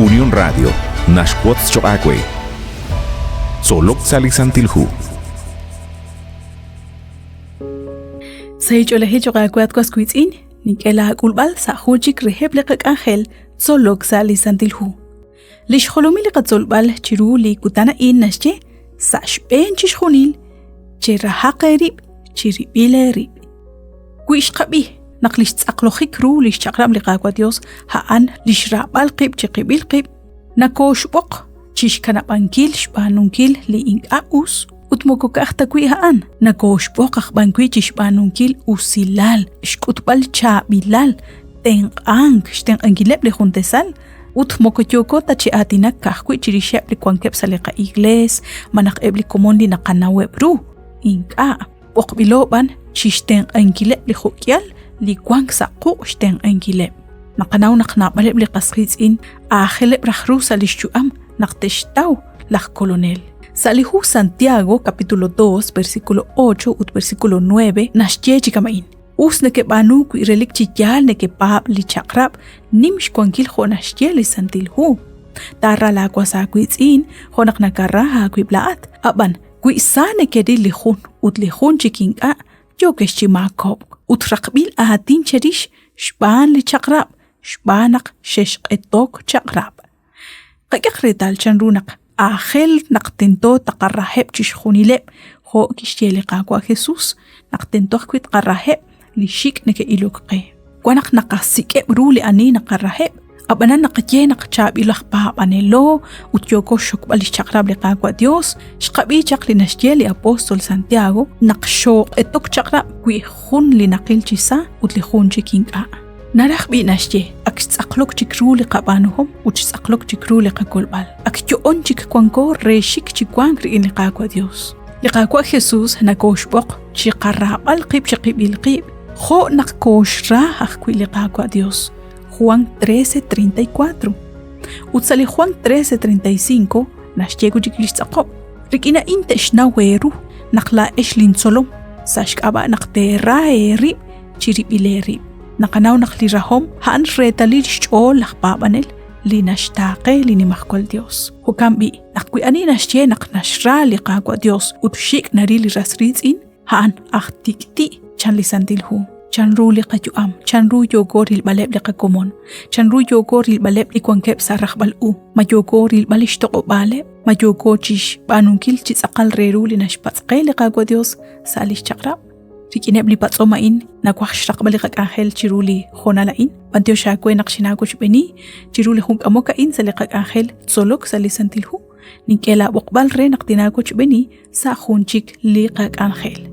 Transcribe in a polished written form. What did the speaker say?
Unión Radio naxwotz choq' aawe. Tzolok sa' li Santil Hu. Sahil ch'oolejil choq' aawe at was wiitz'in, nink'e laak'ulb'al sa' jun chik reheb' li qak'anjel Tzolok sa' li Santil Hu. Li xjolomil li qatzolb'al chiru li kutan a'in naxye sa' xb'een chixjunil cherahaq eerib' chirib'il eerib'. Wi xqab'i naq li xtz'aqlojik ru li xchaq'rab' li Qaawa' Dios a'an li xraab'al qib' chiqib'il qib', nakooxb'oq chi xkanab'ankil xb'aanunkil li ink'a' us ut moko ka'aj ta wi' a'an, nakooxb'oq aj b'an wi' chi xb'aanunkil usilal, xk'utb'al chaab'ilal, tenq'ank, xtenq'ankileb' li juntesal, ut moko yooko ta chi aatinak ka'ajwi' chirixeb' li wankeb' sa' li qa'iglees malaj eb' li komon li naqanaweb' ru. Ink'a', b'oqb'ilo b'an chi xtenq'ankileb' li jo'k'ihal li wank sa' quq' xtenq'ankileb'. Naqanaw naq naab'aleb' li qas qiitz'in aajeleb' raj ru sa' li xyu'am naq te'xtaw laj Kolonel. Sa' li hu Santiago, capítulo 2, versículo 8 ut versículo 9, naxye chi kama'in. Us nekeb'aanu wi relik chi yaal nekepaab' li chaq'rab' nim xwankil jo' naxye li Santil Hu. Taara laawas aawiitz'in jo' naq nakara aawib' laa'at, ab'an wi sa nekeril li jun ut li jun chik ink'a', yookex chi maakob'k ut raqb'il aatin cherix xb'aan li chaq'rab' xb'aan naq xexq'etok chaq'rab'. Qak'ehaq reetal chanru naq aajel naq tento taqaraheb' chixjunileb' jo' kixye li Qaawa' Jesus, naq tento ajwi' tqaraheb' li xik' neke'ilok qe. Wan naq naqasik'eb' ru li ani naqaraheb', ab'anan naqaye naq chaab'il aj paab'anelo ut yooko xxokb'al li xchaq'rab' li Qaawa' Dios, xqab'i chaq li naxye li apóstol Santiago naq xooq'etok chaq'rab' wi jun li naqil chi sa ut li jun chik ink'a'. Naraj b'i' naxye, ak xtz'aqlok chik ru li qab'aanuhom ut xtz'aqlok chik ru li qakolb'al. Ak yo'on chik wanko re xik chi wank rik'in li Qaawa' Dios. Li Qaawa' Jesus nakooxb'oq chi qaraab'al qib' chiqib'il qib' jo' naq kooxra ajwi' li Qaawa' Dios. Juan 13:34. Ut sa' li Juan 13:35 naxye wi' chik li xtz'aqob', rik'in a'in te'xnaw eeru naq laa'ex lintzolom sa' xk'ab'a' naq teera eerib' chirib'il eerib'. Naqanaw naq li rahom a'an reetalil xch'ool laj paab'anel li naxtaaqe li Nimajwal Dios. Jo'kan b'i', naq wi ani naxye naq naxra li Qaawa' Dios ut xik' naril li ras riitz'in, a'an aj tik'ti' chan li Santil Hu. Chanru li qayu'am, chanru yooko rilb'aleb' li qakomon, chanru yooko rilb'aleb' li wankeb' sa' rajb'al u, ma yooko rilb'al li xtoq'ob'aaleb', ma yooko chixb'aanunkil chi tz'aqal re ru li naxpatz' qe li Qaawa' Dios sa' li xchaq'rab'. Rik'ineb' li patz'om a'in nawaj xraqb'al li qak'anjel chiru li hoonal a'in. B'antiox aawe naq xinaawochb'eeni chiru li jun k'amok a'in sa' li qak'anjel tzolok sa' li Santil Hu. Nink'e laab'oqb'al re naq tinaawochb'eeni sa' jun chik li qak'anjel.